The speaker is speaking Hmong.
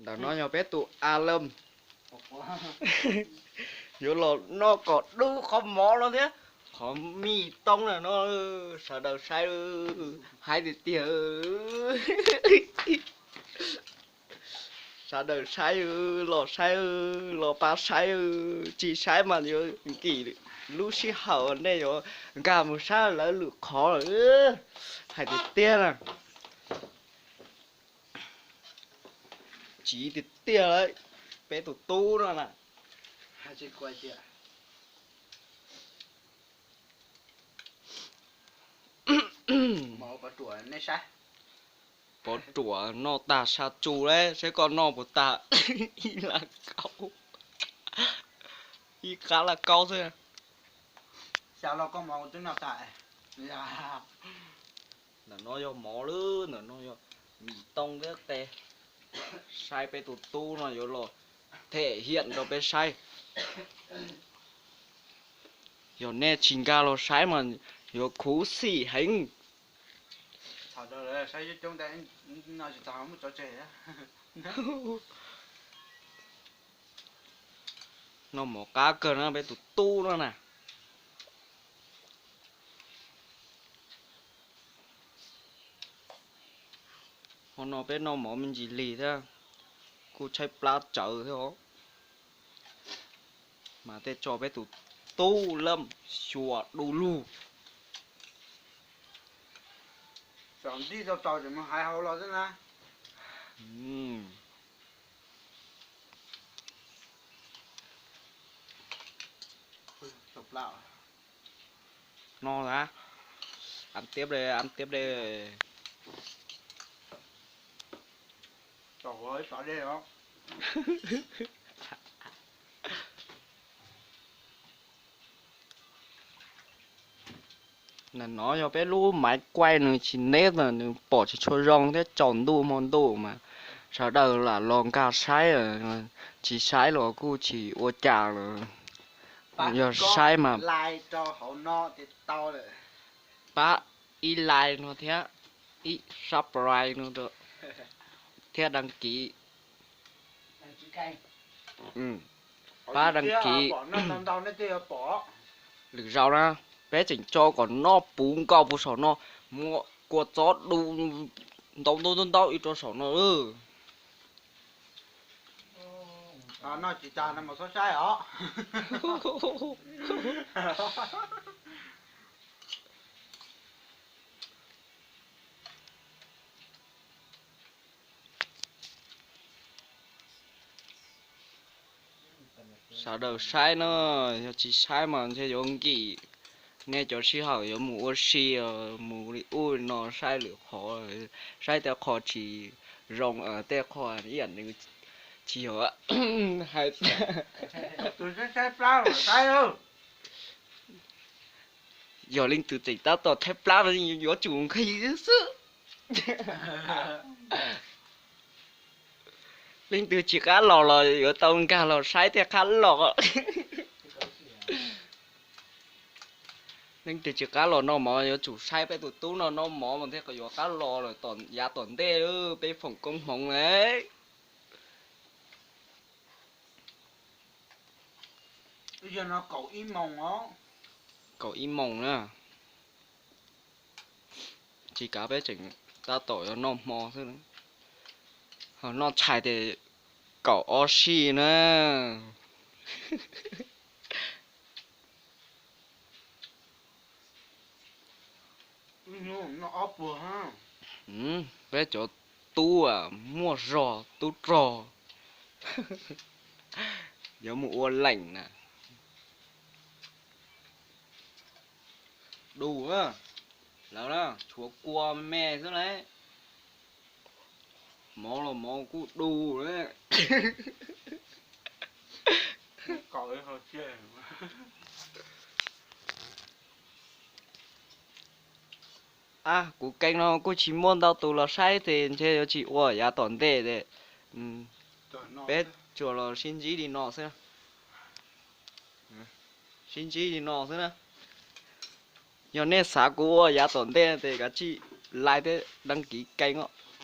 Ntawm no yog peb tus a lawm. Yuav los noj kom dub qhov mov no thiab, qhov mis too na no, sawv daws saib, haib tiag tiag. Sawv daws saib, los saib, los pab saib, tsis saib mas yuav nkim lub sij hawm nej yuav nkag mus saib lawv lwm qhov lawm. Hais tiag tiag na. Tsiv tiag tiag lawm, peb tus tub no na. Pov ruam noj tag sa tsu lawm, saib koj noj puas tag ib laj kaub, ib qab laj kaub xwb. Ntawm no yog mov lawm, ntawm no yog mis too thiab tes. Saib peb tus tub no yuav los them hiam rau peb saib. Yog nej tsis nkag los saib mas yuav khuv xim heev. Noj mov qab kawg na peb tus tub no na. Hmo no peb noj mov me ntsis lig thiab, kuj tshaib plab tsawv thiab os. Mas tej tso peb tus tub lawm, xyuas du lug. Tsaus ntuj tau tsaus tseem mus hais hauv los xwb na. No, ăn tiếp đây, ăn tiếp đây. Ntawm no yog peb lub máy quay nws tsis neb, nws pom tsis tshua zoo thiab tsaus ntuj hmo ntuj mas sawv daws lam los nkag saib, tsis saib los kuj tsis ua cas lawm. Yog saib mas pab ib like no thiab ib subscribe no thiab đăng ký. Pab đăng ký. Lwm zaus na, peb tseem tso kom noj puv nkaus puv saum no, muab kua txob du ntau ntau ntau ntau ib rau saum no. Sawv daws saib no, yog tsis saib mas ntshe yuav nkim nej cov sij hawm yuav mus ua si, mus li ub li no saib lwm qhov, saib tej qho tsis zoo, tej qho ib yam nws tsis yog hais. Yog leej twg tseem tab tom thaij plab yuav tsum nqhis xwb. Leej twg tsis qab los los yuav tau nkag los saib thiaj qab los. Leej twg tsis qab los noj mov yuav tsum saib peb tus tub no noj mov mas thiaj yuav qab los lawm tom yav tom ntej peb foom koob hmoov lawm. Kaum ib moos na. Tsis kav peb tseem tab tom yuav noj hmo xwb. Ho noj tshais ces kaum ob sij na. Peb cov tub muaj zog tub rog, yuav mus ua leem na. Du, lawv na, tshuav kua me xwb lauj. Mov los mov kuj du. Kuv keeb no kuj tsis muaj ntau tus los saib ces ntshe yuav tsis ua yav tom ntej ces peb tsuas los sib ntsib li no xwb. Sib ntsib li no xwb na. Yog nej xav kuv ua yav tom ntej ces kav tsij like thiab đăng ký kênh os.